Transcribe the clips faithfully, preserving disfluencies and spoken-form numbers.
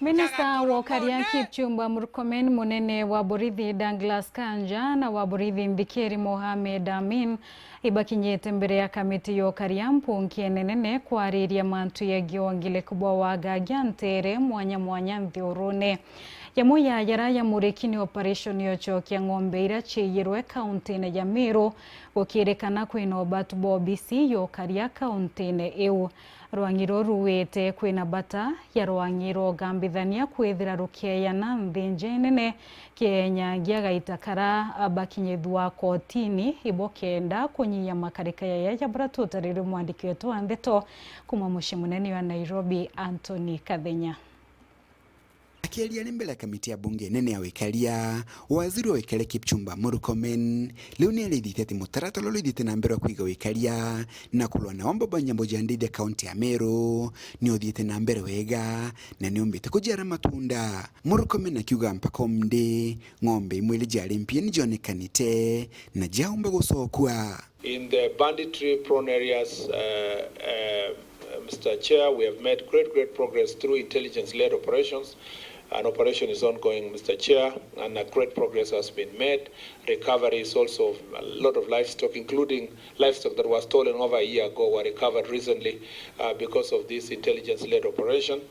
Minista wa ukaria Kipchumba Murkomen, munene wa borithi Douglas Kanja na wa borithi nthikiri Mohamed Amin ibakinyite mbere ya kamiti ya ukaria mpunkiene nene kwariria mantu yegii wongeleku bwa wagagia ntere mwanya mwanya nthiurune. Yamwe ya yara yamuriki ni operation ya ucokia ng'ombe iria ciiyirwe kauntine ya Meru, gukirikana kwina ubatu bwa obisi ya ukaria kauntine iu. Rwang'i ruu ruwite kwina bata ya rwang'i rwa ugambithania kwithira rukieyana nthi njenene, kienyangia gaita kara bakinyithua kotini, ibo kenda kunyia makarika yaya ja bara tutariri mwandiki wetu wa ndeto kuma mucii munene wa Nairobi, Anthony Kathenya. Akiaria ari mbere ya kamiti ya bunge nene ya wikaria, waziri wa wikaria Kipchumba Murkomen riu ni arithitie ati mutaratara uria urithiite na mbere wa kwiga wikaria na kurua na wamba bwa nyambo ja ndithia kaunti ya Meru ni uthiite na mbere wega na ni umbite kujiara matunda. Murkomen akiuga mpaka umthi ng'ombe imwe iria jiari mpia ni jionekanite na jiaumba gucokua. In the banditry prone areas, uh, uh, Mister Chair, we have made great, great progress through intelligence-led operations. An operation is ongoing, Mister Chair, and a great progress has been made. Recovery is also of a lot of livestock, including livestock that was stolen over a year ago, were recovered recently, uh, because of this intelligence-led operation.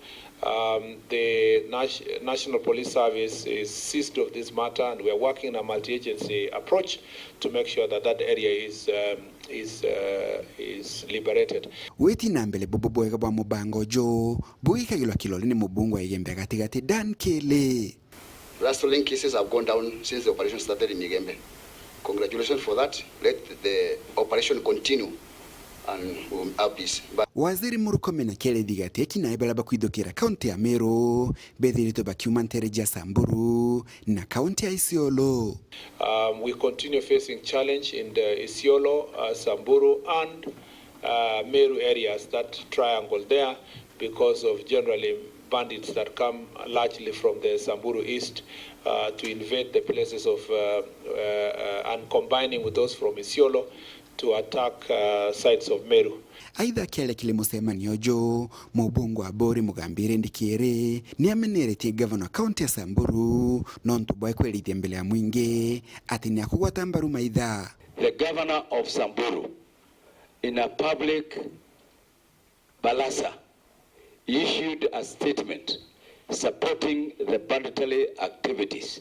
Um, the Nas-, National Police Service is seized of this matter, and we are working in a multi-agency approach to make sure that that area is, um, is, uh, is liberated. Witi na mbere bubu bwega bwa mubango uju bugikagirwa kirore ni mubunge wa Igembe gatigati, Dan Kili. Rustling cases have gone down since the operation started in Igembe. Congratulations for that. Let the operation continue and we will have peace. But Waziri Murkomen akiaria thigati eki na ibara bakwithukira kaunti ya Meru bethiritwe bakiuma ntere ja Samburu na kaunti ya Isiolo. Um, we continue facing challenge in the Isiolo, uh, Samburu and, uh, Meru areas, that triangle there, because of generally bandits that come largely from the Samburu East, uh, to invade the places of, uh, uh, uh, and combining with those from Isiolo to attack, uh, sites of Meru. Aitha akiaria kiri mucemanio uju, mubunge wa Buri Mugambire Ndikiri ni ameneretie gavana wa kaunti ya Samburu nontu bwa kwerithia mbere ya mwingi ati ni akugwata mbaru maitha. The governor of Samburu, in a public balasa, issued a statement supporting the banditry activities.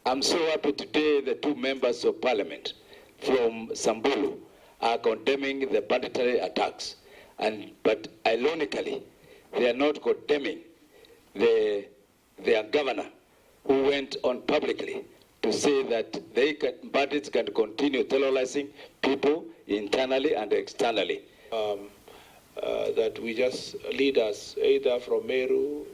I'm so happy today the two members of parliament from Samburu are condemning the banditry attacks, and, but ironically, they are not condemning the, their governor who went on publicly to say that they can, bandits can continue terrorizing people internally and externally. Um, uh, that we just leaders, either from Meru,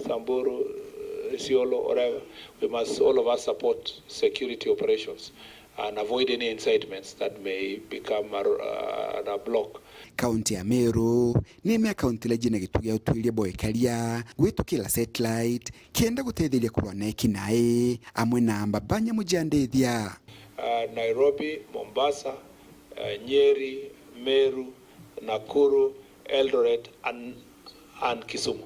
Samburu, uh, Isiolo, whatever, we must all of us support security operations and avoid any incitements that may become a, uh, a block. Kaunti ya Meru ni imwe ya kaunti iria jina gitu gia utuiria bwa ikaria gwitukira satellite kenda gutetheria kurwa na eki nae amwe na amba ba nyamu ja ndithia. Uh, Nairobi, Mombasa, uh, Nyeri, Meru, Nakuru, Eldoret, and, and Kisumu,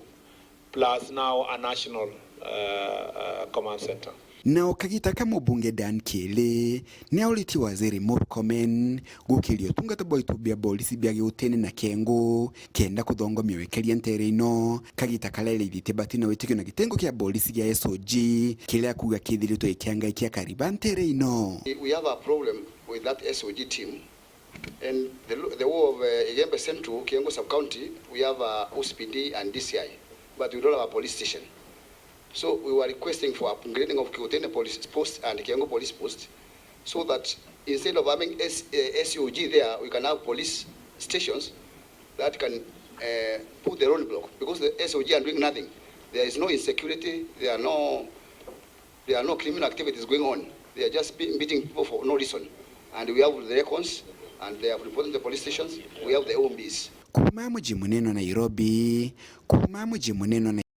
plus now a national, uh, uh, command center. Nao kagita ka mubunge Dan Kili ni auritie waziri Murkomen gukiria utungata bwa itu bia bolisi bia giutene na kengu kenda kuthongomia wikaria ntere ino, kagita karia iraithitie bati na witikio na gitengo kia bolisi gia S O G kiria akuga kithiritwe gikiangaikia akari ba ntere ino. We have a problem with that S O G team. And the, lo-, the whole of, uh, Igembe Central, Kiengo Sub-County, we have, uh, O C P D and D C I, but we don't have a police station. So we were requesting for upgrading of Kiutene Police Post and Kiengo Police Post, so that instead of having S-, uh, S O G there, we can have police stations that can, uh, put the roadblock, because the S O G are doing nothing. There is no insecurity, there are no There are no criminal activities going on. They are just be-, beating people for no reason. And we have the records, and they have reported the police stations. We have the O M Bs. Kuuma muji munene wa Nairobi, kuuma muji munene wa